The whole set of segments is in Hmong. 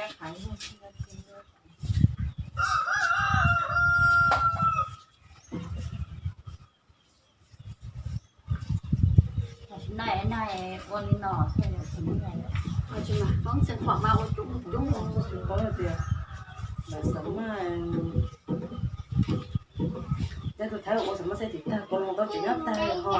Tam sim no, no ua li no xwb, tam sim no mas poob xeev khuam mas ua coob coob. Poob tias lawv xav mas Cov tus thawj ua xav mas xav tim tag, kua loo tau tseem nyob tag ho.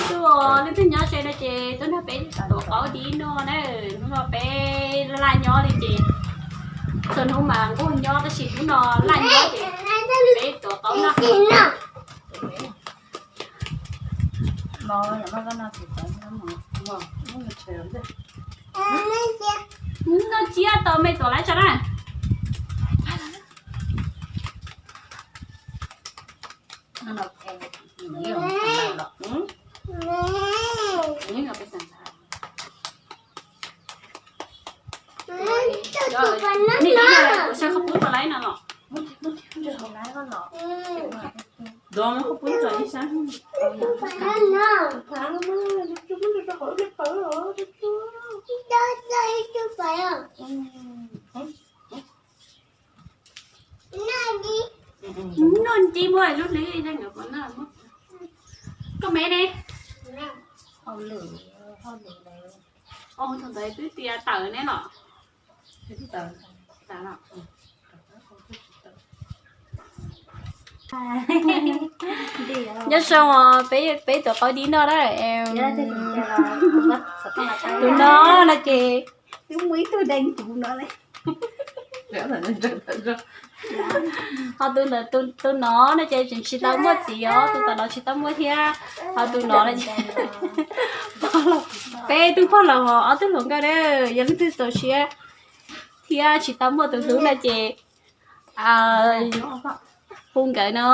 Tus leej twg nyob ze no ces tuaj nrog peb tuav qaub dib no na, hnub no peb laj nyob li ces txhua hnub mas nquag nyob tab sis hnub no laj nyob ces peb tuav qaub noj. Noj tsiab tau me tuav laib tso na. Kuv saib qhov pub tso laib no los. Dov qhov pub tso ib sab. Noj nci muaj lub hli, koj me ne. Tus ntawd twb tias tawm ne los. Nyob zoo os, peb, peb tuav qaub dib noj na. Tus no no ces twb muaj ib tug deev tus no li. Ho tus ntawd, tus no no ces tseem tsis tau muaj txiv os, tus tom no tsis tau muaj thiab. Ho tus no no ces peb tug pog laus, ob tug hluas nkauj na, yog leej twg txaus siab thiab tsis tau muaj tus hlub no ces hu nkawd no.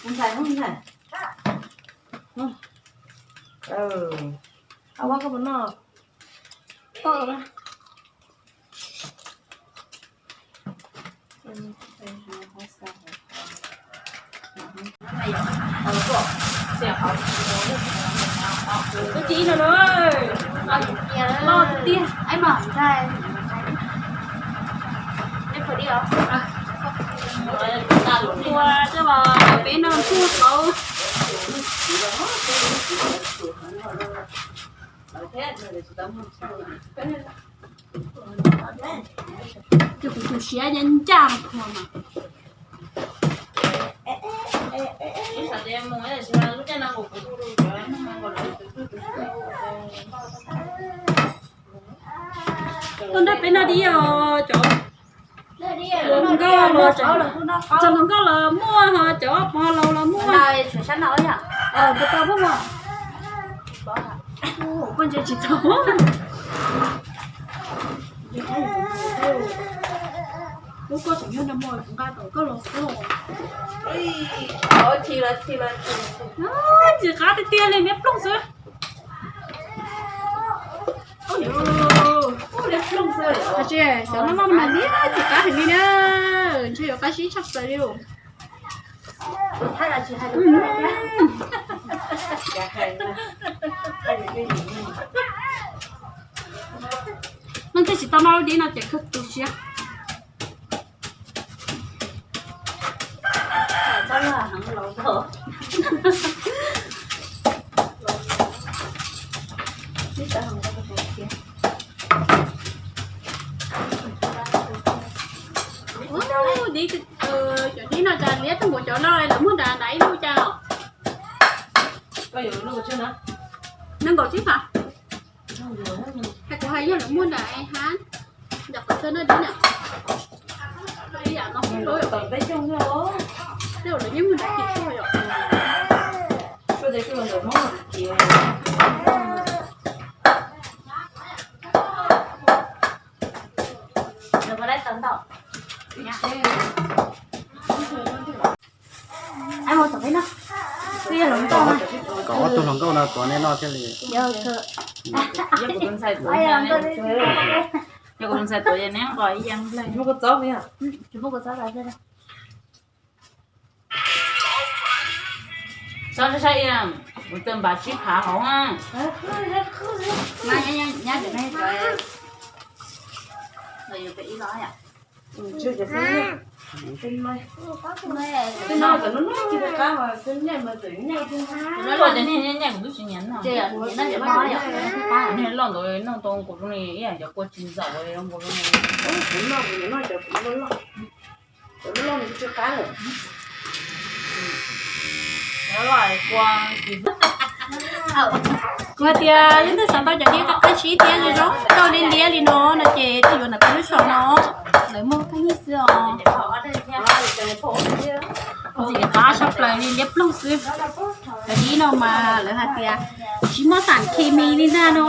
Ntxhais, ntxhais. Ab, koj puas noj? Tus txiv no loj tiag. Ua coj los peb noj ntuj qauv. Ces kuv tu siab ncaj ncaj thuam mas. Tuaj nrog peb noj dib os cov hluas nkauj los, cov hluas nkauj los muaj ho cov pog laus los muaj. Puas tau pub mas? Koj ntse tsis tau. Ub, koj tseem yog no mas kuv nqa tom koj los xwb. Tsis qab tiag tiag li, niab plooj xwb. Xyov no mas niab tsis qab heev li na, ntshe yuav qab zib tshaj plaws li. Leej twg tsis tau noj lub dib no ces kawg tu siab. Ub, dib, cov dib no cas liab tag npaum, cov no lawv muag nrad nrad ib lub cas os? Nees nkaum tsib phav. Kuv hais yog lawv muag nrad hab, nram qhov chaw noj dib na. Tej zaum lawv yeej muag nrad kis tag yom. Twb yog hluas nkauj, Tuav nej noj thiaj li. Yog kuv tus ntxhais tuav, yog kuv tus ntxhais tuav ces neb nqos ib yam nplej. Saib saib, kuv tus npam sib phav hauv na. Loj ntawd noj tau nkaus zoo li ib yam cov kua tsis ntxaum zoo nkaus li. Kuv hais tias leej twg xav tau cov diab qab qab sib thiab zoo zoo nkauj liab liab li no no ces tuaj yuav ntawm peb lub zos no, lawv muag pheej yig xwb os. Ntxim qab tshaj plaws li, liab ploog xwb. Cov diab no mas lawv hais tias tsis muaj xam khes mis li ntag no.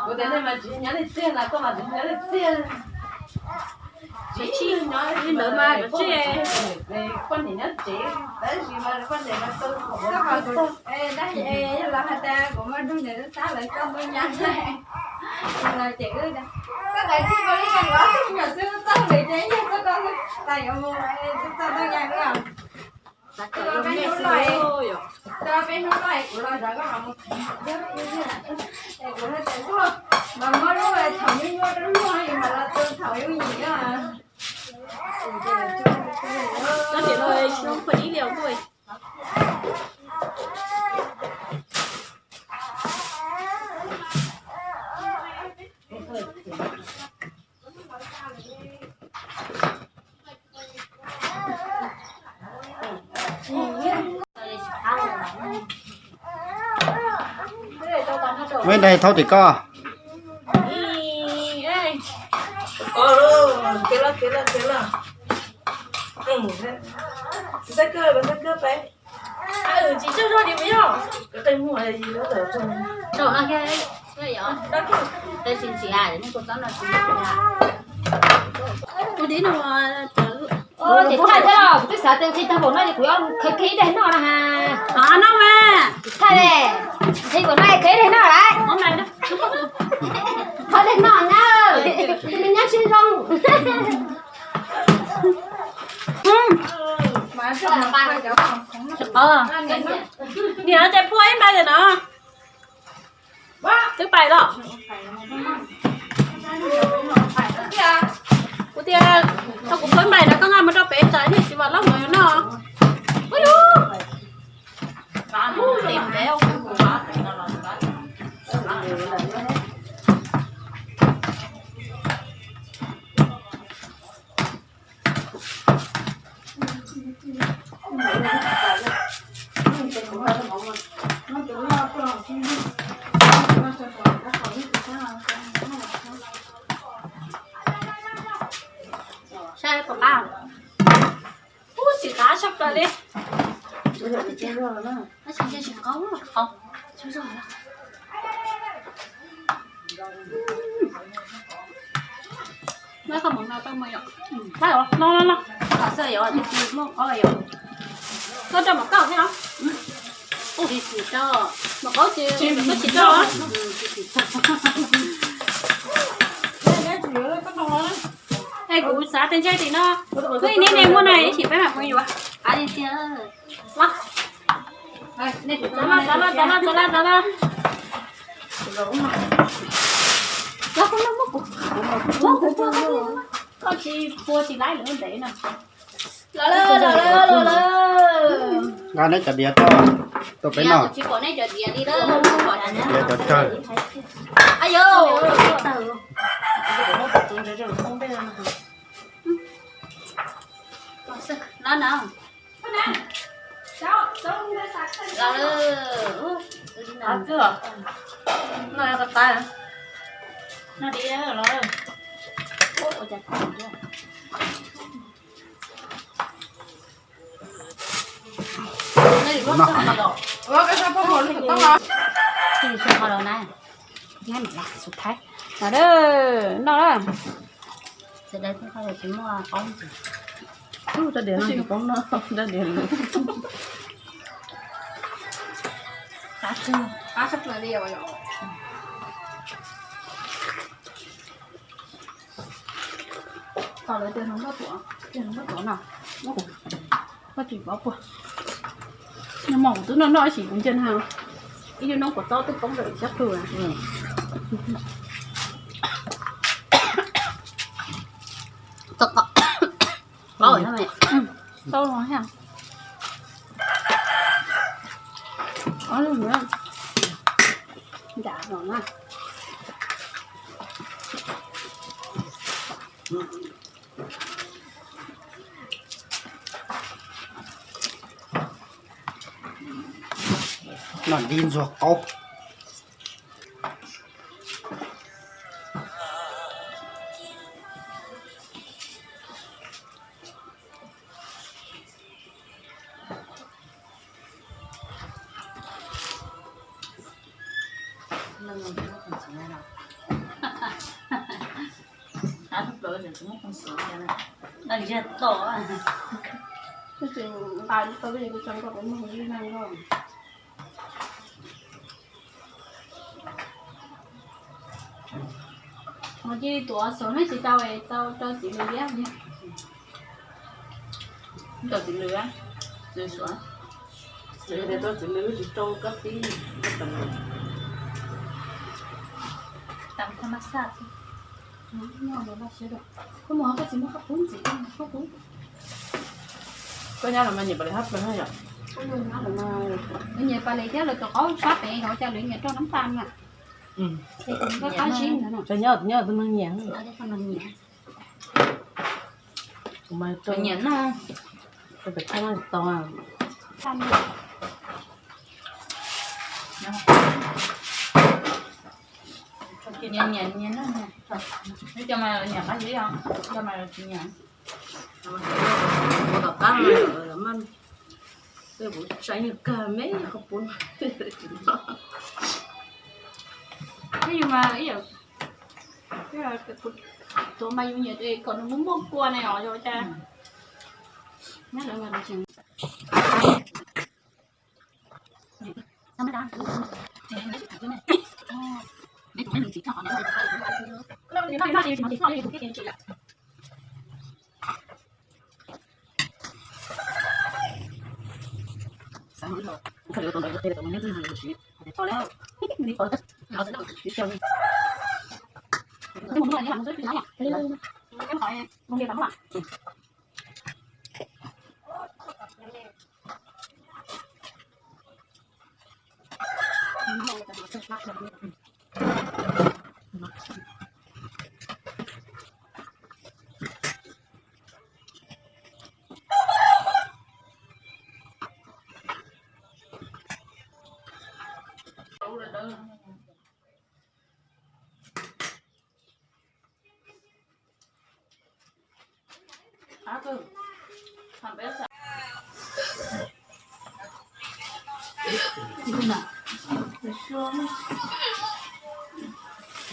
Kuv tias nej mas tsis nyob li tiag na, koj mas tsis nyob li tiag. Tsis tsis nyob li ntawd mas tsis. Poj niam nyob tsev tab sis mas poj niam mas tau. Yog lawv hais tias kuv muaj nug niam xab lawv txoj ntoo nyab los ces wb, koj tais tsis koj li koj ob tug me nyuam xwb txoj lawm ces yog txoj koj tais yuav mus txoj ntoo nyab os. Peb hnub no, peb hnub no kuv los zov koj mas mus, kuv hais tias mas muab lub thaum nyuaj nyuaj rau luag yus mam los tu thaum yooj yim na. Tsis zoo poj ib li os. Muab ib daig thaub tim koj. Ua dib no, ces thaij thiab los kuv twb xav tias nqhis tag npaum no ces kuv yuav khaws kiag ib daig noj na ha. Noj mas. Thaij le, nqhis npaum no khaws ib daig noj lawm. Qhov daig noj na, me nyab sib zoo. Niam tias phua ib nplais ntawm no. Twb pais los? Kuv tias thaum kuv phua ib nplais no koj nqa mus rau pem tsam niag txiv Vam Lauj mus yuav noj. Ub, tes ntev. Saib pom qab. Ub, tsis qab tshaj plaws li. Tab sis ntshe tsis qaub, qaub. Muab koj mov no tau mus yom. Los los los. Tom xwb yom, tab sis muaj qaub yom. Koj rau mov kauj thiab los? Ub, tsis tau. Mov qaub ces koj tsis tau. Es kuv xav tias ntshe tim no, kuv ib niam ne muaj na, ib chim peb mam mus yuav. Xav los, xav los, xav los, xav los, xav los. Koj tsis pua tsis laib lawm ntev no. Los lawm, los lawm, los lawm. Nqa neb cov diav tuaj, tuaj peb noj. Diav cov tsawg. Ayo. Los na. Los. Noj qab. Noj di los. Ua, koj tso paj hauv lub tus toj los. Nyob mam los xus thaib no. Noj na. Tsis muaj qaub. Rab diav no tsis qaub no, rab diav no. Tom lawv tias hluas nkauj tuav, tias hluas nkauj tuav no, koj tsis paub puas? Nag hmo kuv twb noj noj ib sim kuv ntsia na, ib lub noob kua txob twb poob rau sab plhu na. Tau los thiab. Ob lub na. Nram no na. Noj dib ntxuag qaub. Mas cia li tuav xov no tsis tau es tau rau txiv lws liab li. Rau txiv lws, txiv suav. Txiv lws, rau txiv lws tsis rau koj tib. Tam thaj mas xaj. Koj mus koj tsis muaj koj pub ntxiv koj pub. Koj nyob los mas nyiam pas li hab plag yom. Nyiam pas li thiab, lawv tus qaub sab pem hauv cas lawv nyiam rau nab tas na. Koj qab zib ntawd na. Nyob tus neeg nyiam. Nyiam no. Nyiam nyiam nyiam no. Neb cov mas nyiam qab zib os, cov mas tsis nyiam. Kuv tom qab mas, kuv tseem kawg me qhov pub. Yus mas ib yam, tuav mas yus nyiam kom nws muaj muaj kua ne os, yog cas.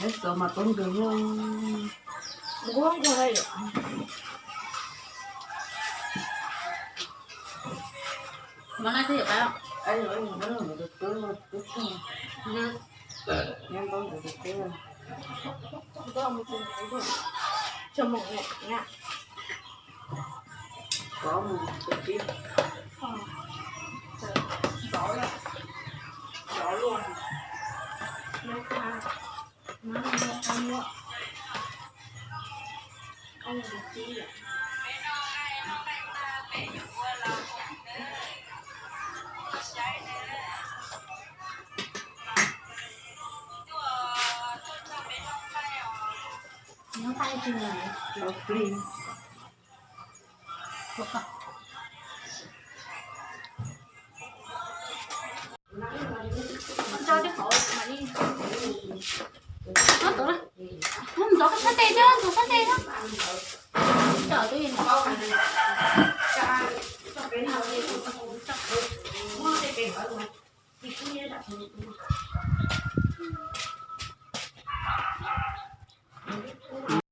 Peb xav mas tub nkaus. Mas naj twb yog qab. Nyob qab ib tsi nyob plig. Ntxov tej qhov, ntxov sab tes thiab, ntxov sab tes thiab. Coj twb